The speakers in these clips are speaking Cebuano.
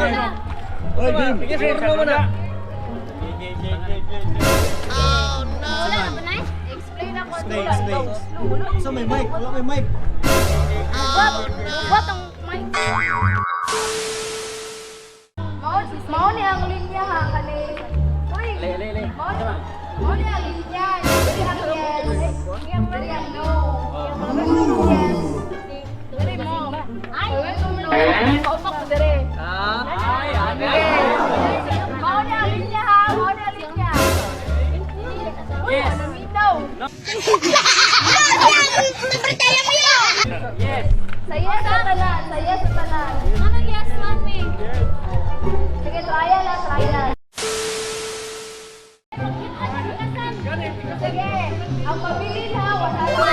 Oy, game. Sige, sure mo na. Wala na ba na? Explain ako. Explain, explain. Sa may mic, wala may mic. What? What ang mic? Mao mao ni ang linya ha kani. Uy. Le, le, le. Mao mao ni ang linya. Diri ang yes. Diri ang no. Yes. Diri mo. Ay! No. Pausok ko diri. Ah, ay, ano? Mao ni ang linya ha. Mao ni ang linya. Uy, Yes. naminaw. Yes. Sa yes sa tanan, sa yes sa tanan. Ano yes, mami? Sige, trial ha, trial. Sige, ang mabilin ha, wala lang.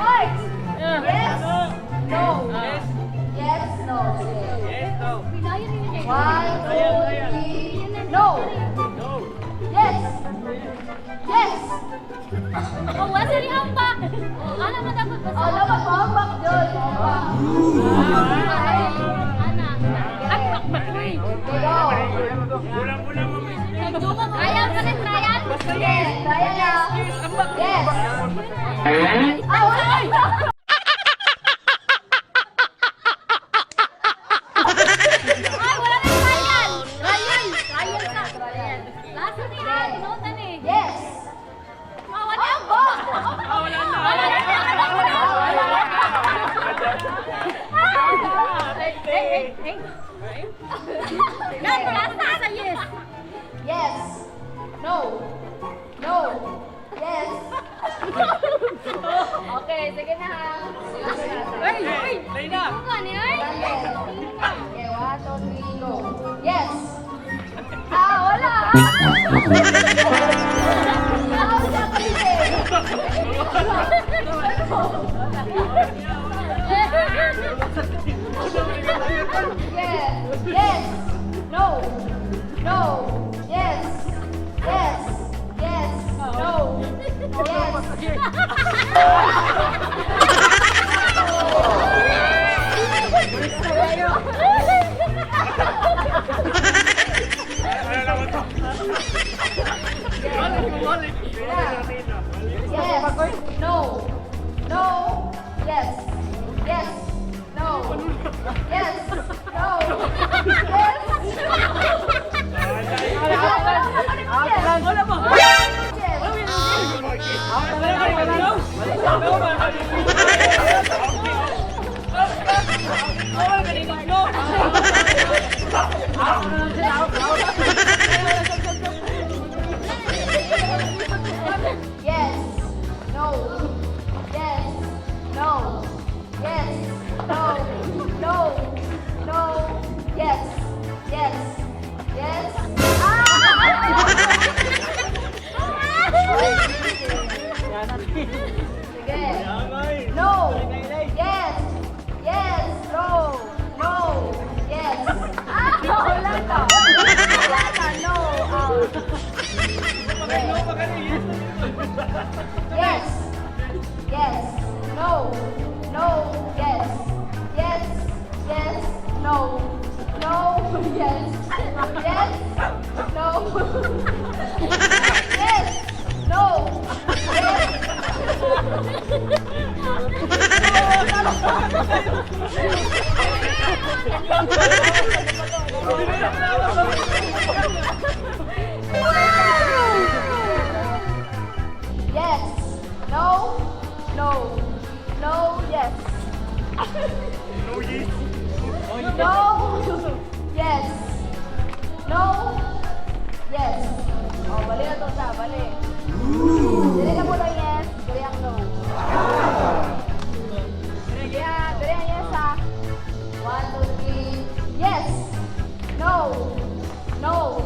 Hoy! Yes! No! Yes, no. Sige. Yes, no. One, two, three, no! Yes! Yes! Oh, wala ni ambak. Ano man dapat ba? Oh, dapat paambak yun. Paambak. Ana. Ambak ba? Uy. Go. Ayaw ka na trial? Sige, trial na. Yes! Ah, wala! Ay, wala na trial. Trial. Trial na. Lasa ni ha, tinutan eh. Yes! Ah, wala ambak. Wala na. Wala na. Wala na. Hey, hey, hey. Lasa sa yes. Yes! No! No! Yes! Okay, sige na ha. Ay, ay, lay na. Ano ni ay? Okay, one, two, three, go. Yes! Ah, wala! Ah, wala kasi. Yes! Yes! No! No! Yes! Yes! Yes! No! Yes! Yes. No. No. Yes. Yes. No. Yes. No. Yes. Wala mo. Yes. Yes. No. Yes. No. Yes. No. No. No. Yes. Yes. Yes. Ah! Sige. No. Yes. Yes. No. No. Yes. Ah, wala na. Wala na. No. Ah. Yes. Yes. No. No. Yes. Yes. Yes. No. No. Yes. Yes. No. Yes. No. Yes. Yes. No. No. No. Yes. No. Yes. No. Yes. Oh, bali na to sa, bali. Dili na po lang yes, dili ang no. Dili ah, dili ang yes ah. One, two, three. Yes. No. No.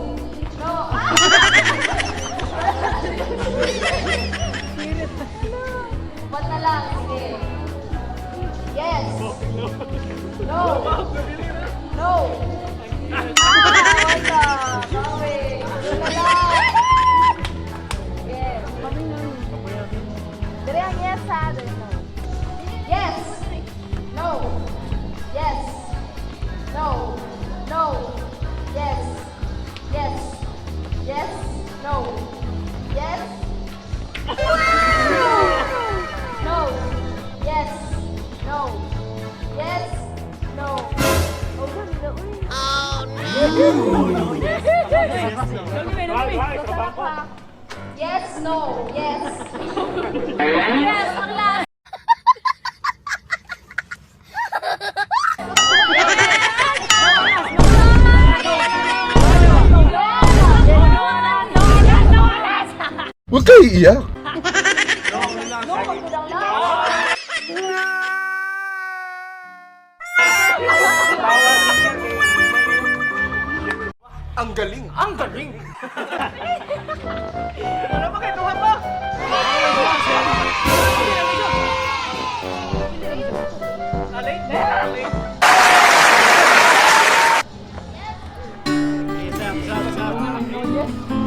No. Ah! Ba't na lang? Sige. Yes. No. No. Ah, wala. Sorry. Wala. So, sarap ha. Yes, no, yes. Yes, ang last. Huwag kayo iiyak. No, pag ang last. Ang galing. Ang galing! Wala pa kayo, duha pa! Ah, late na. Late. Isa, isa, isa.